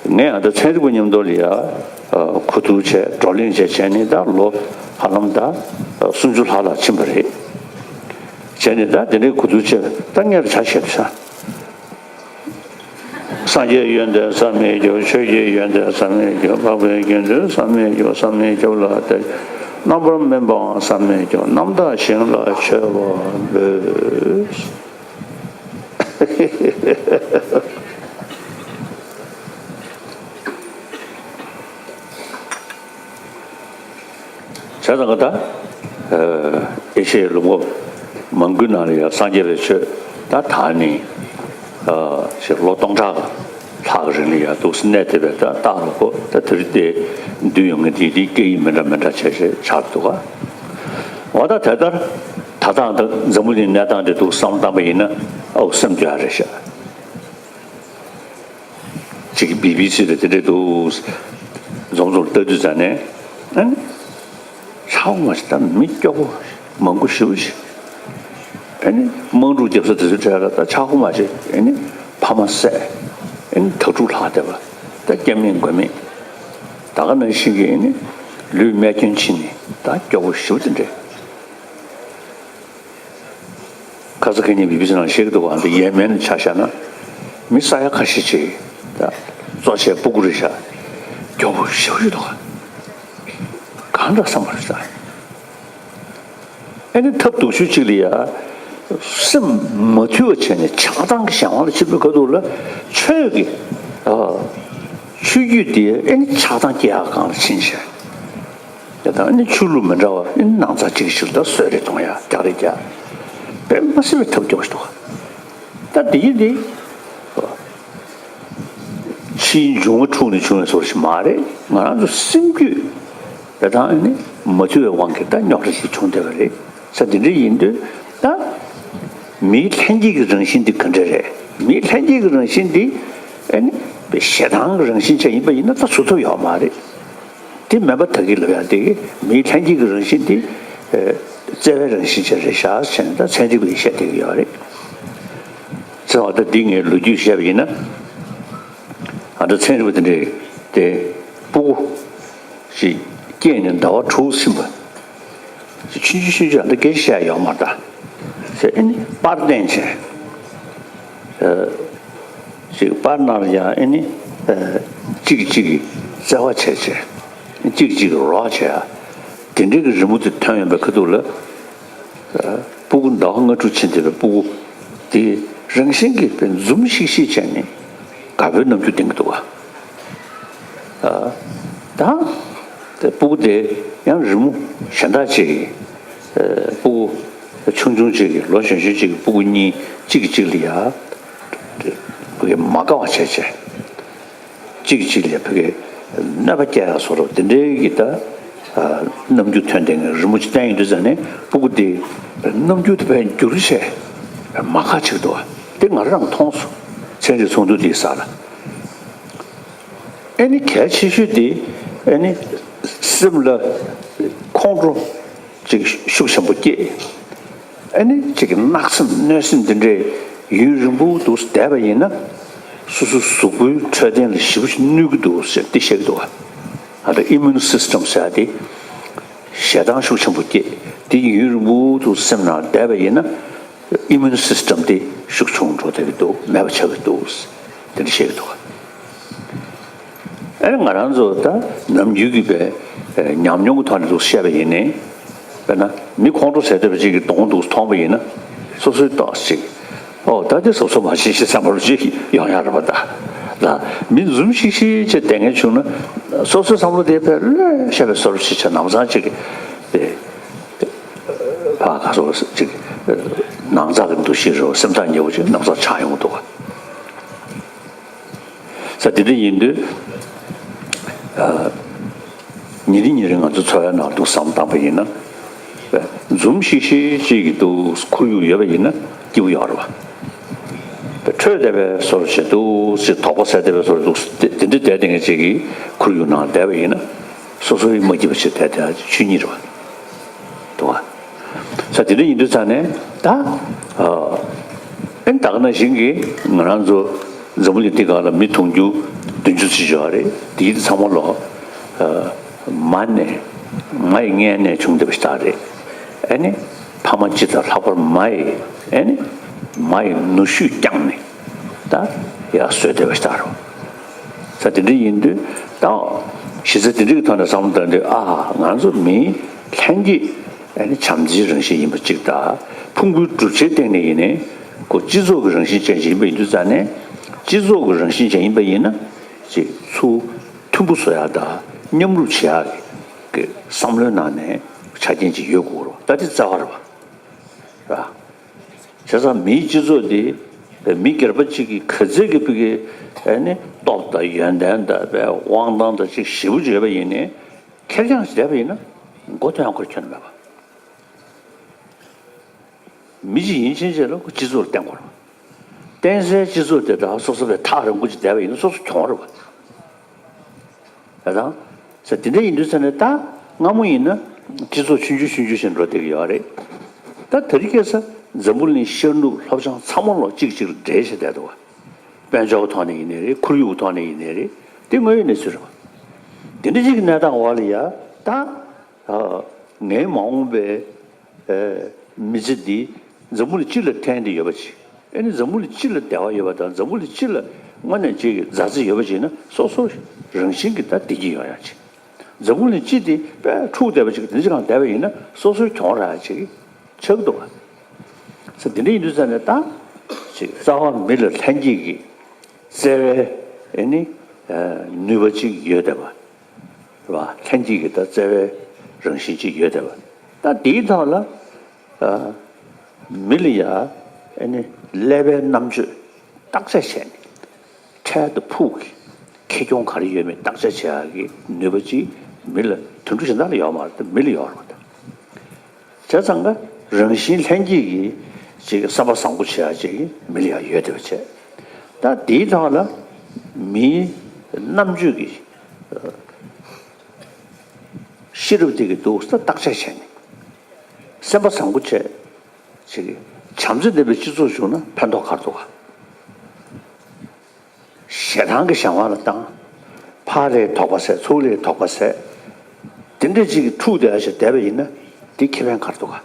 ངས་ཨ་ད་ཚན་རིག་པ་མཉམ་དུ་ལ་ཡ་གོ་བསྡུར་བྱས་བགྲོ་གླེང་བྱས་བྱས་ནས་ད་ལོ་ཧ་ལམ་ད་སུམ་ཅུ་ལྷག་ལ་ཕྱིན་པ་རེད། བྱས་ནས་ད་དེ་འདྲའི་གོ་བསྡུར་བྱས་ད་སྔོན་ལ་ཆ་བཞག་ས། སངས་རྒྱས་ཡོན་ཏན་བསམ་མི་ཁྱབ། ཆོས་ཀྱི་ཡོན་ཏན་བསམ་མི་ཁྱབ། འཕགས་པའི་དགེ་འདུན་བསམ་མི་ཁྱབ། བསམ་མི་ཁྱབ་ལ་དེ་རྣམ་པར་སྨིན་པའང་བསམ་མི་ཁྱབ། རྣམ་དག་ཞིང་ལ་མཆོད་པ་འབུལ། བྱས་ཙང་ག་ད། ཨེ་ཤེ་ཡའི་ལུང་པ་མང་པོའི་ནང་ལ་ཡང་སངས་རྒྱས་པའི་ཆོས་ད་ད་ནི་ཞེས་ལོ་སྟོང་ཕྲག་ལྷག་རིང་ལ་ཡང་འདུག་སེ་གནས་བསྡད་པའི་ད་རྟགས་ལ་གོ་ད་དེ་རིང་དེ་འདུས་ཡོང་མཁན་དེ་དེ་སྐད་ཡིག་མི་འདྲ་མི་འདྲ་བྱས་བྱས་ཆགས་འདུག་ག། འོ་ད་དེ་ལྟར་ད་ལྟ་འཛམ་བུ་གླིང་གནས་སྟངས་དེ་འདུག་བསམ་བློ་བཏང་པ་ཡིན་ན་ཨོ་སེམས་སྐྱོ་ཡ་རེད་ཤག། གཅིག་གིས་བི་བི་སི་ལ་དེ་འདྲས་འདུག་འཛོམས་འཛོམས་ལྟ་དུས་ཙང་ནས་ཨ་ནི་ཧྲ་བོ་མ་ཞིག་ད་མི་སྐྱོ་པོ་མང་པོ་ཞེ་པོ་ཞིག་ཨ་ནི་དམག་འཁྲུག་རྒྱབ་ས་དེ་ཚོའི་གྲས་ལ་ད་ཧྲ་བོ་མ་ཞིག་ཨ་ནི་ཕ་མ་བསད་ཨ་ནི་དྭ་ཕྲུག་ལྷག་བསྡད་པ་ད་སྐྱེ་མེད་མགོན་མེད་ད་ག་ནང་བཞིན་གྱི་ཨ་ནི་ལུས་རྨས་སྐྱོན་ཕྱིན་ནས་ད་སྐྱོ་པོ་ཞེ་པོ་དེ་འདྲས། ཁ་ས་ཁ་ཉིན་བི་བི་སི་ནང་བཤད་ཀྱི་འདུག་ག། འདི་ཡེ་མེན་ཆ་བཞག་ན་མི་ས་ཡ་ཁ་ཤས་ཅིག་ད་ གཙོ་ཆེ་སྤུ་གུ་རེད་ཤག་མགྱོགས་པོ་ཞེ་པོ་ཞིག་འདུག་ག་གང་འདྲ་བསམ་པ་རེད་ཤག་ཨེ་ནི་ཐབས་སྡུག་ཤོས་གཅིག་ལ་ཡ། སེམས་མ་ཐུལ་བ་བྱས་ནས་ཆགས་སྡང་གི་གཞན་དབང་ལ་ཕྱིན་པའི་ཁ་ཐུག་ལ། ཆོས་ཀྱི་ཨ་ཆོས་བརྒྱུད་དེ་ཨེ་ནི་ཆགས་སྡང་སྐྱེ་ཡག་སྒང་ལ་ཕྱིན་བྱས། ཡ་ད་ཨེ་ནི་ཆོས་ལུགས་མི་འདྲ་བ་ཨེ་ནི་ནང་ཚགས་གཅིག་ཞིག་ལ་ད་གསོད་རེས་གཏོང་ཡ་རྒྱག་རེས་རྒྱག་དཔེ་མ་སྲིད་པའི་ཐབས་སྐྱོ་ཞིག་འདུག་ག་ད་དེ་ཡིན་དེ། ཕྱིའི་འབྱུང་བ་འཁྲུགས་ནས་བྱུང་བའི་བཟོ་ཞིག་མ་རེད། ང་རང་ཚོ་སེམས་རྒྱུད་དེ་དང་ནི་མ་ཐུལ་བའི་དབང་གིས་ད་རྙོག་དྲ་ཞིག་བྱུང་བསྡད་པ་རེད། ས་འདི་འདྲ་ཡིན་དུས་ད་མིའི་ལྷན་སྐྱེས་ཀྱི་རང་བཞིན་འདི་ག་འདྲ་རེད། མིའི་ལྷན་སྐྱེས་ཀྱི་རང་བཞིན་འདི་ཨེ་ནི་ཞེ་སྡང་གི་རང་བཞིན་ཅན་ཡིན་པ་ཡིན་ན་ད་བཟོ་ཐུབ་ཡོད་མ་རེད། དེ་མེད་པ་ད་གི་ལབ་ཡ་དེ་མིའི་ལྷན་སྐྱེས་ཀྱི་རང་བཞིན་དེ་བརྩེ་བའི་རང་བཞིན་ཅན་རེད་ཤག་ཟེར་ནས་ད་ཚན་རིག་པས་བཤད་བསྡད་ཀྱི་ཡོད་རེད། ཚེ་བ་ད་འདི་ངས་ལོ་རྒྱུས་བཤད་པ་ཡིན་ན། ཨ་ད་ཚན་རིག་པ་དེ་འདྲས་དེ་སྤུ་གུ་ཞིག་སྐྱེས་ནས་ཟླ་བ་དྲུག་ཟིན་པ། ཆུང་ཆུང་ཆུང་ཆུང་ཨ་ད་སྐད་ཆ་བཤད་ཡོད་མ་རེད་ད། ཟེར་ཨེ་ནི་པར་བསྟན་བྱས། ཅིག་པར་ནང་ལ་ཡང་ཨེ་ནི་གཅིག་གིས་གཅིག་གི་བརྩེ་བ་བྱས་བྱས། གཅིག་གིས་གཅིག་གི་རོགས་བྱས་ཡ། དེ་འདྲའི་གི་རི་མོ་དེ་ཐོན་ཡོང་པའི་ཁ་ཐུག་ལ། སྤུ་གུ་ཟླ་བ་ལྔ་དྲུག་ཕྱིན་བསྡད་པའི་སྤུ་གུ་དེ་རང་བཞིན་གྱིས་དཔེ་འཛུམ་ཤིག་ཤིག་བྱས་ནས་དགའ་པོའི་རྣམ་འགྱུར་བསྟན་གྱི་འདུག་ག་ད་དེ་སྤུ་གུ་དེ་ཡང་རི་མོ་གཞན་དག་ཅིག་གི་སྤུ་གུ་ཆུང་ཆུང་ཅིག་གི་ལོ་གཞོན་གཞོན་ཅིག་གི་སྤུ་གུ་གཉིས་གཅིག་གིས་གཅིག་ལ་ཡ་ཕ་གི་མ་དགའ་བ་བྱས་བྱས། གཅིག་གིས་གཅིག་ལ་ཕ་གི་གནོད་པ་སྐྱེལ་ཡ་བཟོ་འདྲ་དེ་འདྲའི་གི་ད་རྣམ་འགྱུར་ཐོན་བསྡད་མཁན་རི་མོ་ཅིག་བསྟན་ཡོང་དུས་ཙང་ནས་སྤུ་གུ་དེ་རྣམ་འགྱུར་དེ་ཕར་འགྱུར་བྱས་མ་དགའ་བྱེད་ཀྱི་འདུག་ག་དེ་ང་རང་མཐོང་སོང་། ཚན་རིག་ཚོགས་འདུ་དེའི་སར། ཨེ་ནི་གལ་ཆེ་ཤོས་དེ་ཨེ་ནི་སེམས་ལ་ཁོང་ཁྲོ་ཅིག་ཤུགས་ཆེན་པོ་སྐྱེས། ཨེ་ནི་ཅིག་གནག་སེམས་གནོད་སེམས་འདི་འདྲས་ཡུན་རིང་པོ་འདུག་བསྡད་པ་ཡིན་ན་སོ་སོའི་གཟུགས་པོའི་འཕྲོད་བསྟེན་ལ་ཞེ་པོ་ཅིག་གནོད་ཀྱི་འདུག་ཟེར་ཏེ་བཤད་ཀྱི་འདུག་ག་ཨ་ད་ཨི་མུན་སིས་ཊམ་ཟེར་ཡ་དེ་ཞེ་སྡང་ཤུགས་ཆེན་པོ་སྐྱེས། དེ་ཡུན་རིང་པོ་འདུག་སེམས་ནང་བསྡད་པ་ཡིན་ན། ཨི་མུན་སིས་ཊམ་དེ་ཤུགས་ཆུང་འགྲོ་བསྡད་ཀྱི་འདུག་མེད་པ་ཆགས་ཀྱི་འདུག་དེ་འདྲ་བཤད་ཀྱི་འདུག་ཨ་ནི་ང་རང་ཚོ་ད་ནམ་རྒྱུན་གྱི་པའི་ཉམས་མྱོང་གི་ཐོག་ནས་འདུག་བཤད་པ་ཡིན་ནའི། དཔེར་ན་མི་ཁོང་ཁྲོ་ཟ་བསྡད་པ་ཅིག་གི་གདོང་འདུག་མཐོང་པ་ཡིན་ན་སོ་སོའི་ཏོག་ཅིག་ཨོ་ད་དེ་སོ་སོ་མ་ཤེས་ཤེས་བསམ་བློ་ཅིག་ཡོང་ཡ་རེད་པ། ད་ལ་མི་འཛུམ་ཤིག་ཤིག་བྱས་བསྡད་མཁན་བྱུང་ན་སོ་སོའི་བསམ་བློ་དེ་ཕར་ལྷོད་བཤད་པའི་བཟོ་འདྲ་ཅིག་བྱས་ནམ་སང་ཅིག་གི་དེ། ཕ་ག་སོགས་ཅིག་ནང་ཚགས་ཀྱི་འདུ་ཤེས་རོ་སེམས་ཐག་ཉེ་བོ་ཅིག་ནང་ཚགས་ཆགས་ཡོང་གི་འདུག་ག་ས་དེ་འདྲ་ཡིན་དུས་ཉིན་རེ་ཉིན་རེ་ང་ཚོ་འཚོ་བའི་ནང་དུ་བསམ་བཏང་པ་ཡིན་ན། འཛུམ་ཤིག་ཤིག་ཅིག་གི་འདུག་ཁོར་ཡུག་ཡོད་པ་ཡིན་ན་སྐྱིད་པོ་ཡོད་རེད་བ། འཕྲོད་བསྡད་པའི་བཟོ་འདྲ་ཅིག་འདུག་ཅིག་དོགས་པ་ཟ་བསྡད་པའི་བཟོ་འདྲ་འདུག་དེ་འདྲ་བསྡད་བསྡད་མཁན་ཅིག་གི་ཁོར་ཡུག་ནང་བསྡད་པ་ཡིན་ན་སོ་སོའི་མ་སྐྱིད་པ་ཅིག་བསྡད་བསྡད་ཆོས་ཉིད་རེད་བ། འདུག་བ། ས་དེ་འདྲ་ཡིན་དུས་ཙང་ནས་ད། ཨ་ནི་ད་ག་ནང་བཞིན་གྱི་ང་རང་ཚོ་འཛམ་བུ་གླིང་འདི་སྒང་ལ་མི་དུང་ཕྱུར་བདུན་ཅུ་ཙམ་ཡོད་རེད། དེ་ཚང་མ་ལོ། ཨ་མ་ནས་མ་ཡི་མངལ་ནས་བྱུང་བསྡད་པ་ཞིག་རེད། ཨ་ནི་ཕ་མ་སྤྱི་དང་ལྷག་པར་མ་ཡི་ཨ་ནི་མ་ཡི་ནུ་ཞོས་བསྐྱངས་ནས་ད་ཡར་བཟོས་བསྡད་པ་ཞིག་རེད། ས་དེ་འདྲ་ཡིན་དུས་ད་གཞི་རྩ་དེ་འདྲ་གི་ཐོག་ནས་བསམ་བློ་བཏང་དུས་ཨ་ང་ཚོ་མིའི་ལྷན་སྐྱེས། ཨ་ནི་བྱམས་བརྩེའི་རང་བཞིན་ཡིན་པ་གཅིག་དང་ཕུང་པོའི་གྲུབ་ཆའི་སྟེང་ནས་ཡིན་ནའི་ཁོ་སྤྱི་ཚོགས་ཀྱི་རང་བཞིན་ཅན་ཞིག་ཡིན་པ་ཡིན་དུས་ཙང་ནས་སྤྱི་ཚོགས་ཀྱི་རང་བཞིན་ཅན་ཡིན་པ་ཡིན་ན་ཅིག་ཚུར་མཐུན་པོ་བཟོ་ཡག་དང་མཉམ་རུབ་བྱེད་ཡག་གི་བསམ་བློའི་ནང་ནས་ཆ་རྐྱེན་ཅིག་ཡོད་དགོས་རེད་བ། ད་དེ་རྩ་བ་རེད་བ། ར། བྱས་ཙང་མིའི་སྤྱི་ཚོགས་འདི་མི་སྒེར་པ་གཅིག་གིས་ག་ཚད་ཀྱི་ཕ་གི་ཨ་ནི་སྟོབས་དང་ཡོན་ཏན་དང་དབང་ཐང་དང་ཅིག་ཞེ་པོ་ཅིག་ཡོད་པ་ཡིན་ནའི་ཁེར་རྐྱང་ཞིག་བསྡད་པ་ཡིན་ན་མགོ་ཐོན་ཁུར་ཁྱོན་མེད་པ། མི་གཅིག་ཡིན་ཕྱིན་ཆད་ལ་ཁོ་སྤྱི་ཚོགས་ལ་བརྟེན་དགོས་རེད། བརྟེན་སའི་སྤྱི་ཚོགས་དེ་དག་སོ་སོ་བས་ཐག་རིང་པོ་ཅིག་བསྡད་པ་ཡིན་ན་སོ་སོ་གྱོང་རེད་བ། ད་དང་། ས་དེ་འདྲ་ཡིན་དུས་ས་ནས་ད་སྔ་མོ་ཡིན་ན་སྤྱི་ཚོགས་ཆུང་ཆུང་ཆུང་ཆུང་ཞིག་འགྲོ་བསྡད་ཀྱི་ཡོད་རེད། ད་དེ་རིང་ཁ་སང་འཛམ་བུ་གླིང་ཤར་ནུབ་ལྷོ་བྱང་ཚང་མ་ལོག་གཅིག་གཅིག་ལ་འབྲེལ་བྱས་བསྡད་འདུག་བ། དཔལ་འབྱོར་གྱི་ཐོག་ནས་ཡིན་ནའི་རེད། ཁོར་ཡུག་གི་ཐོག་ནས་ཡིན་ནའི་རེད། དེ་དངོས་ཡོད་གནས་ཚུལ་རེད་བ། དེ་འདྲ་ཅིག་གི་གནས་སྟངས་འོག་ལ་ཡ་ད། ཨ་ངའི་མ་འོངས་པའི་ཨ་མི་ཚེ་འདི་འཛམ་བུ་གླིང་སྤྱི་ལ་ཕན་བདེ་ཡོད་པ་ཅིག་ཨེ་ནི་འཛམ་བུ་གླིང་སྤྱི་ལ་བདེ་བ་ཡོད་པ་དང་འཛམ་བུ་གླིང་སྤྱི་ལ་ དངོས་གནས་ཅིག་མཛའ་བརྩེ་ཡོད་པ་ཅིག་ཡིན་ན་སོ་སོ་རང་བཞིན་གྱིས་ད་བདེ་སྐྱིད་ཡོང་ཡག་ཅིག་འཛམ་བུ་གླིང་སྤྱི་དེ་དཔེ་འཁྲུག་བསྡད་པ་ཅིག་དེ་འདྲ་ཅིག་སྒང་བསྡད་པ་ཡིན་ན་སོ་སོའི་གྱོང་རག་ཡག་ཅིག་ཆགས་ཀྱི་འདུག་ག་ས་དེ་འདྲ་ཡིན་དུས་ཙང་ནས་ད་ཅིག་རྩ་བ་མི་ལ་ལྷན་སྐྱེས་ཀྱི་བརྩེ་བའི་ཨེ་ནི་ནུས་པ་ཅིག་ཡོད་བསྡད་པ། རེད་བ། ལྷན་སྐྱེས་ཀྱི་ད་བརྩེ་བའི་རང་བཞིན་ཅིག་ཡོད་བསྡད་པ། ད་དེའི་ཐོག་ལ་ཨ་མི་ལ་ཡ་ཨེ་ནི་ཀླད་པའི་རྣམ་དཔྱོད་བརྟག་དཔྱད་བྱས་ནས་འཕྲལ་དུ་ཕུགས་ཀྱི་ཁེ་གྱོང་ག་རེ་ཡོད་མེད་བརྟག་དཔྱད་བྱེད་ཡག་གི་ནུས་པ་ཅིག་མི་ལ་དུད་འགྲོ་གཞན་དག་ལ་ཡོད་མ་རེད། ད་མི་ལ་ཡོད་རེད་བ། ད། བྱས་ཙང་ཀ་རང་བཞིན་ལྷན་སྐྱེས་ཀྱི་ཅིག་བསམ་པ་བཟང་པོ་བྱེད་ཡག་ཅིག་མི་ལ་ཡང་ཡོད་བསྡད་པ་བྱས། ད་དེའི་ཐོག་ལ་མིའི་རྣམ་དཔྱོད་ཀྱི་ཤེས་རབ་དེ་གི་འདུག་ས་བརྟག་དཔྱད་བྱས་ནས་སེམས་པ་བཟང་པོ་བྱས་ཅིག་བྱམས་བརྩེ་ལྡན་པའི་སྤྱི་ཚོགས་བྱུང་ན་ཕན་ཐོགས་ག་རེ་འདུག་ག་ཞེ་སྡང་གི་བྱ་བ་ལ་བཏང་། ཕར་ལ་དོགས་པ་ཟད། ཚུར་ལ་དོགས་པ་ཟད། དེ་འདྲ་ཅིག་གིས་འཁྲུག་བསྡད་ཡ་ཞིག་བསྡད་པ་ཡིན་ན་དེ་ཁེ་ཕན་ག་རེ་འདུག་ག་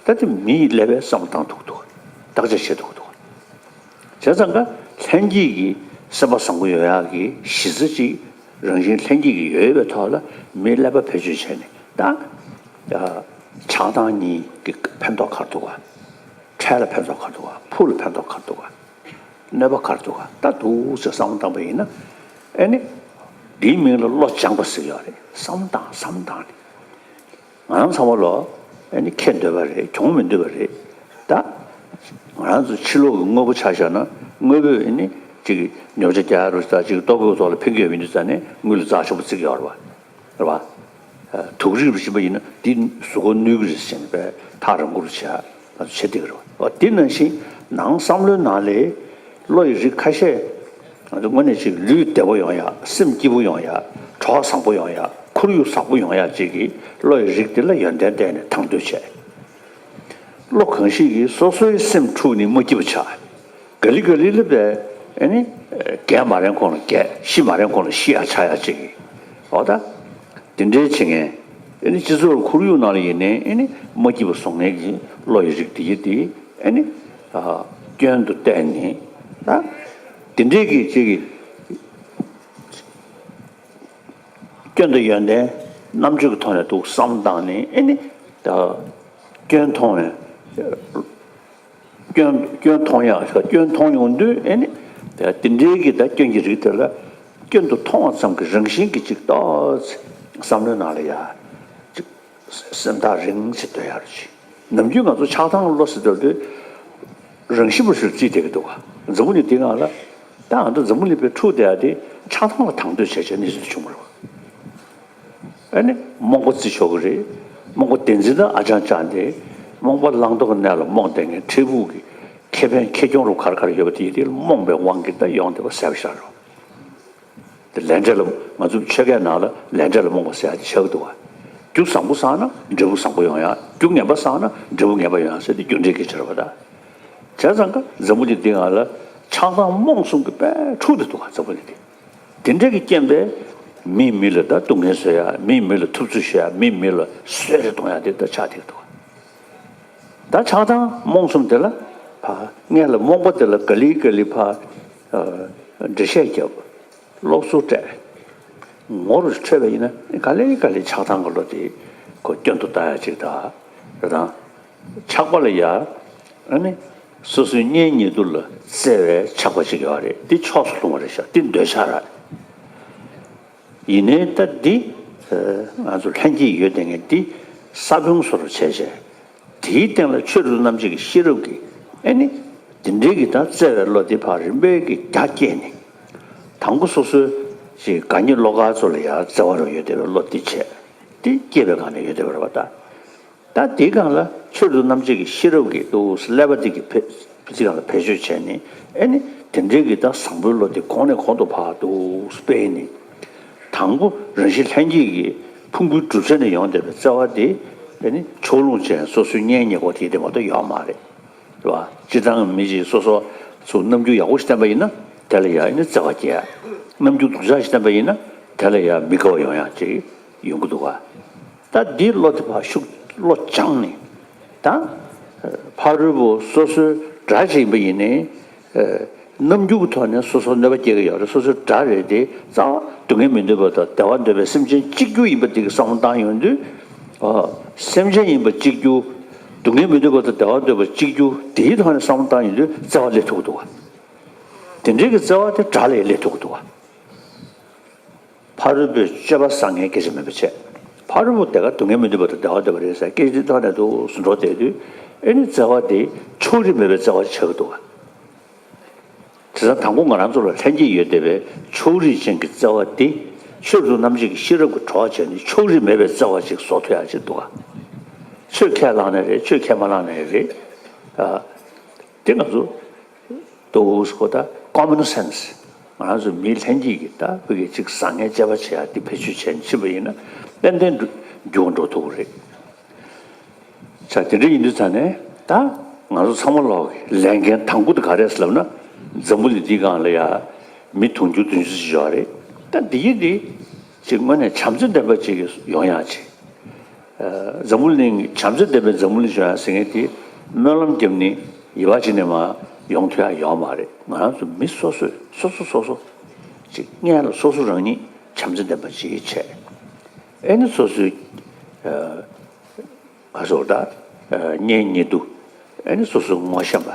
ད་དེ་མི་ཡི་ཀླད་པས་བསམ་བློ་བཏང་ཐུབ་ཀྱི་འདུག་བརྟག་དཔྱད་བྱེད་ཐུབ་ཀྱི་འདུག་བྱས་ཙང་ཀ་ལྷན་སྐྱེས་ཀྱི་སེམས་པ་བཟང་པོ་ཡོང་ཡག་གི་གཞི་རྩ་ཅིག་རང་བཞིན་ལྷན་སྐྱེས་ཀྱི་ཡོད་པའི་ཐོག་ལ་མིའི་ཀླད་པ་བེད་སྤྱོད་བྱས་ནས་ད་ཆགས་སྡང་གཉིས་ཀྱི་ཕན་ཐོགས་ག་རེ་འདུག་ག་འཕྲལ་ལ་ཕན་ཐོགས་ག་རེ་འདུག་ག་ཕུགས་ལ་ཕན་ཐོགས་ག་རེ་འདུག་ག་གནོད་པ་ག་རེ་འདུག་ག་ད་འདུག་ཟེར་བསམ་བློ་བཏང་པ་ཡིན་ན། ཨེ་ནི། འདིའི་མིང་ལ་བློ་སྦྱངས་པ་ཟེར་གྱི་ཡོད་རེད། བསམ་བློ་བཏང་བསམ་བློ་བཏང་ནས། ང་རང་ཚང་མ་ལོ། ཨེ་ནི་ཁེ་འདོད་པ་རེད། གྱོང་མི་འདོད་པ་རེད། ད། ང་རང་ཚོ་ཕྱི་ལོགས་ཀྱི་དངོས་པོ་ཆ་བཞག་ན་དངོས་པོས་ཨེ་ནི། ཅིག་ཉོ་ཆ་རྒྱག་རུ་ད་ཅིག་ལྟོ་གོས་ཐོག་ལ་ཕན་གྱི་ཡོད་མི་འདུག་ཙང་ནས་དངུལ་ལ་རྩ་ཆེན་པོ་བརྩི་གི་ཡོད་རེད་བ། རེད་བ། དུག་རིགས་རུ་ཕྱིན་པ་ཡིན་ན་འདི་གཟུགས་པོ་གནོད་ཀྱི་རེད་ཟེར་ནས་པས་ཐག་རིང་པོ་རུ་བྱས་ལ་བྱེད་བསྡད་ཀྱི་རེད་བ། དེ་ནང་བཞིན་ནང་བསམ་བློའི་ནང་ལས་བློ་ཡི་རིགས་ཁ་ཤས་ང་ཚོ་དངོས་གནས་ཅིག་ལུས་བདེ་པོ་ཡོང་ཡག་སེམས་སྐྱིད་པོ་ཡོང་ཡག་གྲོགས་བཟང་པོ་ཡོང་ཡག་ཁོར་ཡུག་བཟང་པོ་ཡོང་ཡག་ཅིག་གི་བློ་ཡི་རིགས་དེ་ལ་ཡོན་ཏན་བསྟན་ནས་དང་དོད་བྱས། བློ་གང་ཞིག་གིས་སོ་སོའི་སེམས་འཁྲུགས་ནས་མ་སྐྱིད་པ་ཆགས། ག་ལེ་ག་ལེ་ལ་བས་ཨེ་ནི། རྒས་མ་རན་གོང་ལ་རྒས། ཤི་མ་རན་གོང་ལ་ཤི་ཡག་ཆགས་ཡག་ཅིག་གི། འོ་ད། དེ་འདྲའི་བྱེད་མཁན། ཨེ་ནི་སྤྱི་ཚོགས་ཁོར་ཡུག་ནང་ལ་ཡིན་ནའི་ཨེ་ནི་མ་སྐྱིད་པ་བཟོ་མཁན་གྱི་བློ་ཡི་རིགས་དེ་ཡི་དེ་ཨེ་ནི། སྐྱོན་དུ་བལྟས་ནས། ད། དེ་འདྲའི་གི་ཅིག་གི། སྐྱོན་དང་ཡོན་ཏན་རྣམ་དཔྱོད་ཀྱི་ཐོག་ནས་འདུག་བསམ་བཏང་ནས་ཨེ་ནི། ད། སྐྱོན་མཐོང་བས། སྐྱོན་སྐྱོན་མཐོང་ཡག་སྐྱོན་མཐོང་ཡོང་དུས་ཨེ་ནི། ད་དེ་འདྲའི་གི་ད་སྐྱོན་གྱི་རིགས་དེ་ལ་སྐྱོན་དུ་མཐོང་བ་ཙམ་གྱི་རང་བཞིན་གྱི་ཅིག་ཏོག་ཙམ་བསམ་བློའི་ནང་ལ་ཡ། ཅིག་སེམས་ཐག་རིང་ཞིག་སྡོད་ཡག་རེད་ཅིག་ནམ་རྒྱུན་ང་ཚོ་ཆགས་སྡང་བློ་ཟེར་དུས་རང་བཞིན་པ་ཞིག་བརྩིས་བསྡད་ཀྱི་འདུག་ག་འཛམ་བུ་གླིང་འདི་སྒང་ལ། ད་ང་ཚོ་འཛམ་བུ་གླིང་པའི་འཁྲུག་བསྡད་ཡག་དེ་ཆགས་སྡང་ལ་དང་དོད་བྱས་བྱས་གནས་ཚུལ་དེ་བྱུང་བ་རེད་བ། ཨ་ནི་རྨོངས་པ་བརྩི་ཆོག་གི་རེད། རྨོངས་པ་བདེན་འཛིན་དང་ཨ་ཅང་ཅང་དེ། རྨོངས་པ་བླང་དོར་གྱི་གནས་ལ་རྨོངས་བསྡད་མཁན་འཕྲལ་ཕུགས་ཀྱི་ཁེ་ཕན་ཁེ་གྱོང་རུ་ག་རེ་ག་རེ་ཡོད་པ་དེ་ཡི་དེ་རྨོངས་པའི་དབང་གིས་ད་ཡོང་བསྡད་པ་གསལ་པོ་ཤར་རོ། དེ་ལས་འབྲས་ལ་ང་ཚོ་ཆོས་སྐད་ནང་ལ་ལས་འབྲས་ལ་རྨོངས་པ་ཟེར་ཡག་དེ་ཆགས་ཀྱི་འདུག་བ། རྒྱུ་བཟང་པོ་བསགས་ན་འབྲས་བུ་བཟང་པོ་ཡོང་ཡག་རྒྱུ་ངན་པ་བསགས་ན་འབྲས་བུ་ངན་པ་ཡོང་ཡག་ཟེར་དེ་རྒྱུ་འབྲས་ཀྱི་ཆ་རེད་བ་ད། བྱས་ཙང་ཀ་འཛམ་བུ་གླིང་འདི་སྒང་ལ་ཆགས་སྡང་རྨོངས་གསུམ་གྱི་དཔེ་འཁྲུག་ཏུ་འདུག་ག་འཛམ་བུ་གླིང་འདི། དེ་འདྲ་གི་རྐྱེན་པས་མིས་མི་ལ་ད་སྡུག་བསྔལ་བཟོ་ཡག་མིས་མི་ལ་ཐུབ་ཚོད་བྱེད་ཡག་མིས་མི་ལ་གསོད་རེས་གཏོང་ཡག་དེ་ད་ཆགས་བསྡད་ཀྱི་འདུག་ག་ད་ཆགས་སྡང་རྨོངས་གསུམ་དེ་ལ་ཕ་སྔོན་ལ་རྨོངས་པ་དེ་ལ་ག་ལེ་ག་ལེ་ཕ་འགྲེལ་བཤད་རྒྱབ། སློབ་གསོ་སྤྲད། ངོ་རུ་འཕྲོད་པ་ཡིན་ན་ག་ལེ་ག་ལེ་ཆགས་སྡང་གི་བློ་དེ་ཁོ་སྐྱོན་དུ་ལྟ་ཡག་ཅིག་དང་། རེད་དང་། ཆགས་པ་ལ་ཡ། ཨ་ནི། སོ་སོའི་གཉེན་ཉེ་དུ་ལ་བརྩེ་བའི་ཆགས་པ་ཅིག་ཡོད་རེད། འདི་ཕྱོགས་སུ་ལྷུང་བ་རེད་ཤག་འདི་འདོད་ཆགས་རེད། ཡིན་ནའི་ད་འདི། ང་ཚོ་ལྷན་སྐྱེས་ཡོད་བསྡད་མཁན་འདི་ས་བོན་བཟོ་འདྲ་བྱས་བྱས། དེའི་སྟེང་ལ་ཆོས་རབ་རྣམ་འབྱེད་ཀྱི་ཤེས་རབ་ཀྱིས་ཨེ་ནི། དེ་འདྲའི་གི་ད་བརྩེ་བའི་བློ་དེ་ཕར་རིམ་པས་ཀྱི་རྒྱ་བསྐྱེད་ནས། དང་པོ་སོ་སོའི་ཅིག་དགའ་ཉེ་བློ་དགའ་ཚོ་ལ་ཡང་བརྩེ་བ་རུ་ཡོད་བསྡད་པའི་བློ་དེ་བྱས། དེ་སྐྱེས་པའི་སྒང་ནས་ཡོད་བསྡད་པ་རེད་པ་ད། ད་དེའི་སྒང་ལ་ཆོས་རབ་རྣམ་འབྱེད་ཀྱི་ཤེས་རབ་ཀྱིས་འདུག་སེ་ཀླད་པ་དེ་གི་ཕེ་དེ་སྒང་ལ་བེད་སྤྱོད་བྱས་ནས་ཨེ་ནི། དེ་འདྲའི་གི་ད་བཟང་པོའི་བློ་དེ་གོང་ནས་གོང་དུ་ཕར་འདུག་སེ་སྤེལ་ནས། དང་པོ་རང་བཞིན་ལྷན་སྐྱེས་ཀྱི་ཕུང་པོའི་གྲུབ་ཆ་ནས་ཡོང་བསྡད་པའི་བརྩེ་བ་དེ་ཨེ་ནི་ཕྱོགས་ལྷུང་ཅན་སོ་སོའི་གཉེན་ཉེ་འོ་དེ་དེ་མ་གཏོགས་ཡོད་མ་རེད། རེད་བ། སྤྱིར་བཏང་མི་གཅིག་སོ་སོ་ཚོ་རྣམ་འགྱུར་ཡག་པོ་ཞིག་བསྟན་པ་ཡིན་ན་དེ་ལ་ཡང་ཨེ་ནི་བརྩེ་བ་སྐྱེ་ཡ། རྣམ་འགྱུར་སྡུག་ཅག་ཞིག་བསྟན་པ་ཡིན་ན་དེ་ལ་ཡང་མི་དགའ་བ་ཡོང་ཡག་ཅིག་ཡོང་གི་འདུག་བ། ད་འདིའི་བློ་དེ་ཕར་ཤུགས་བློ་སྦྱངས་ནས་ད། ཕ་རོལ་པོ་སོ་སོའི་དགྲ་ཅིག་ཡིན་པ་ཡིན་ནའི། རྣམ་འགྱུར་གྱི་ཐོག་ནས་སོ་སོར་གནོད་པ་སྐྱེལ་གྱི་ཡོད་རེད། སོ་སོའི་དགྲ་རེད་དེ། རྩ་བ་སྡུག་བསྔལ་མི་འདོད་པ་དང་བདེ་བ་འདོད་པའི་སེམས་ཅན་གཅིག་གྱུར་ཡིན་པ་དེ་གི་བསམ་བློ་བཏང་ཡོང་དུས། ཨ། སེམས་ཅན་ཡིན་པ་གཅིག་གྱུར། སྡུག་བསྔལ་མི་འདོད་པ་དང་བདེ་བ་འདོད་པ་གཅིག་གྱུར་དེའི་ཐོག་ནས་བསམ་བློ་བཏང་ཡོང་དུས་བརྩེ་བ་སླེབས་ཐུབ་ཀྱི་འདུག་ག། དེ་འདྲའི་གི་བརྩེ་བ་དེ་དགྲ་ལ་ཡང་སླེབས་ཐུབ་ཀྱི་འདུག་ག། ཕ་རོལ་པོའི་སྤྱོད་པ་བཟང་ངན་སྐད་ཆ་མེད་པ་བྱས། ཕ་རོལ་པོ་དེ་ག་སྡུག་བསྔལ་མི་འདོད་པ་དང་བདེ་བ་འདོད་པ་རེད་ཟེར་སྐད་ཆ་དེ་ཐོག་ནས་འདུག་སེ་འགྲོ་བསྡད་དུས། ཨེ་ནི་བརྩེ་བ་དེ་ཕྱོགས་རིས་མེད་པའི་བརྩེ་བ་ཆགས་ཀྱི་འདུག་ག། དེ་ཙང་དང་པོ་ང་རང་ཚོ་ལ་ལྷན་སྐྱེས་ཡོད་བསྡད་པའི་ཕྱོགས་རིས་ཅན་གྱི་བརྩེ་བ་འདི། ཆོས་རབ་ཏུ་རྣམ་འབྱེད་ཀྱི་ཤེས་རབ་ཀྱི་གྲོགས་བྱས་ནས་ཕྱོགས་རིས་མེད་པའི་བརྩེ་བ་ཅིག་བཟོ་ཐུབ་ཡག་ཅིག་འདུག་ག། ཆོས་ཁས་བླངས་ནའི་རེད། ཆོས་ཁས་མ་བླངས་ནའི་རེད། ཨ། དེ་ང་ཚོ་འདུག་སེ་ད་common sense། ང་རང་ཚོ་མི་ལྷན་སྐྱེས་ཀྱི་ད་བོད་ཀྱི་ཅིག་བཟང་ངན་དཔྱད་པ་བྱེད་ཡག་འདི་བེད་སྤྱོད་བྱས་ནས་ཕྱིན་པ་ཡིན་ན་ཏན་ཏན་འགྱུར་བ་འགྲོ་ཐུབ་ཀྱི་རེད། ཆ་དེ་འདྲ་ཡིན་དུས་ཙང་ནས་ད་ང་ཚོ་ཚང་མ་ལོག་གི་ལས་འགན་དང་པོ་དེ་ག་རེད་ཟེར་ལབ་ན། འཛམ་བུ་གླིང་འདིའི་སྒང་ལ་ཡ་མི་དུང་ཕྱུར་བདུན་ཅུ་ཙམ་ཡོད་རེད། ད་འདི་ཡི་འདི་ཅིག་དངོས་གནས་བྱམས་བརྩེ་ལྡན་པ་ཅིག་ཡོང་ཡག་ཅིག། ཨ། འཛམ་བུ་གླིང་བྱམས་བརྩེ་ལྡན་པའི་འཛམ་བུ་གླིང་བྱུང་ཡག་ཟེར་མཁན་དེ་སྨོན་ལམ་བརྒྱབ་ནས་ཡིད་བག་ཅིག་ནས་མར་ཡོང་ཐུབ་ཡག་ཡོད་མ་རེད། ང་རང་ཚོ་མི་སོ་སོས་སོ་སོ་སོ་སོ་ཅིག་སྔོན་ལ་སོ་སོ་རང་ཉིད་བྱམས་བརྩེ་ལྡན་པ་ཅིག་བྱས། ཨེ་ནི་སོ་སོའི། ཨ། ང་ཚོ་ད། ཨ། གཉེན་ཉེ་དུ། ཨེ་ནི་སོ་སོ་ངོ་ཤེས་པ།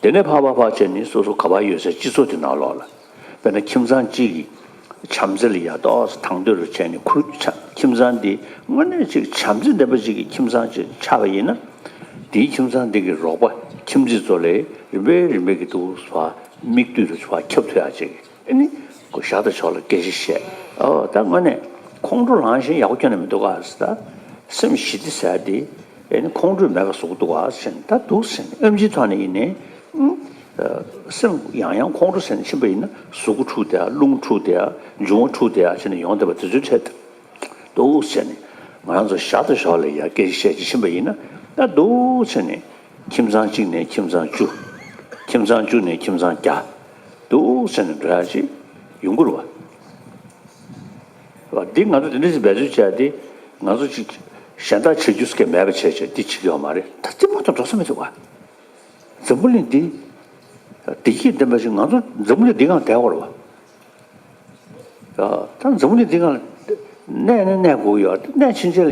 དེ་ནས་ཕར་ཕར་ཕར་བྱས་ནས་སོ་སོ་ག་པར་ཡོད་སའི་སྤྱི་ཚོགས་དེ་ནང་ལོགས་ལ། དཔེར་ན་ཁྱིམ་ཚང་གཅིག་གི་བྱམས་བརྩེ་ལ་ཡ་ཏོག་ཙམ་དང་དོད་རུ་བྱས་ནས་ཁུར་ཆ་ཁྱིམ་ཚང་འདི་དངོས་གནས་ཅིག་བྱམས་བརྩེ་ལྡན་པ་ཅིག་གི་ཁྱིམ་ཚང་ཅིག་ཆགས་པ་ཡིན་ན། དེའི་ཁྱིམ་ཚང་འདི་གི་རོགས་པ་ཁྱིམ་མཚེས་ཚོ་ལ་རིམ་པས་རིམ་པས་ཀྱི་འདུག་སེ་མིག་ལྟོས་རུ་ཕར་ཁྱབ་ཐུབ་ཡག་ཅིག། ཨ་ནི་ཁོ་ཞར་དང་ཞོར་ལ་སྐད་ཆ་བཤད། ཨོ། ད་དངོས་གནས་ཁོང་ཁྲོ་ལངས་ཤིང་ཡག་པོ་ཁྱོན་ནས་མི་འདུག་ག་ཟེར། ད་སེམས་ཞི་བདེ་ཟེར་དེ། ཨ་ནི་ཁོང་ཁྲོས་མེད་པ་བཟོ་གི་འདུག་ག་ཟེར་ནས། ད་འདུག་ཟེར་ནས་ཨེམ་ཆིའི་ཐོག་ནས་ཡིན་ནའི། ཨུམ། སེམས་ཡང་ཡང་ཁོང་ཁྲོ་ཟེར་ནས་ཕྱིན་པ་ཡིན་ན་གཟུགས་པོ་འཁྲུགས་བསྡད་ཡག། རླུང་འཁྲུགས་བསྡད་ཡག། འབྱུང་བ་འཁྲུགས་བསྡད་ཡག་བྱས་ནས་ཡོང་བསྡད་པ་དེ་ཚོའི་གྲས་དེ། འདུག་ཟེར་ནས་ང་རང་ཚོ་ཞར་དང་ཞོར་ལ་ཡ་སྐད་ཆ་བཤད་ཅིག་ཕྱིན་པ་ཡིན་ན། ད་འདུག་ཟེར་ནས་ཁྱིམ་ཚང་གཅིག་ནས་ཁྱིམ་ཚང་བཅུ། ཁྱིམ་ཚང་བཅུ་ནས་ཁྱིམ་ཚང་བརྒྱ། འདུག་ཟེར་ནས་འགྲོ་ཡག་ཅིག་ཡོང་གི་རེད་བ། འདི་ང་ཚོ་དེ་འདྲ་ཞིག་འབད་རྩོལ་བྱས་ཏེ། ང་ཚོ་ཅིག་གཞན་དག་བྱེད་རྒྱུ་སྐད་མེད་པ་བྱས་བྱས་འདི་བྱེད་ཀྱི་ཡོད་མ་རེད། ད་རྩིས་མ་གཏོགས་འགྲོ་ས་མི་འདུག་བ། འཛམ་བུ་གླིང་འདི་བདེ་སྐྱིད་ལྡན་པ་ཞིག་ང་ཚོ་འཛམ་བུ་གླིང་འདི་སྒང་བསྡད་དགོས་རེད་བ། ད་འཛམ་བུ་གླིང་འདི་སྒང་ལ་གནས་ནས་གནས་དགོས་ཀྱི་ཡོད། གནས་ཕྱིན་ཆད་ལ།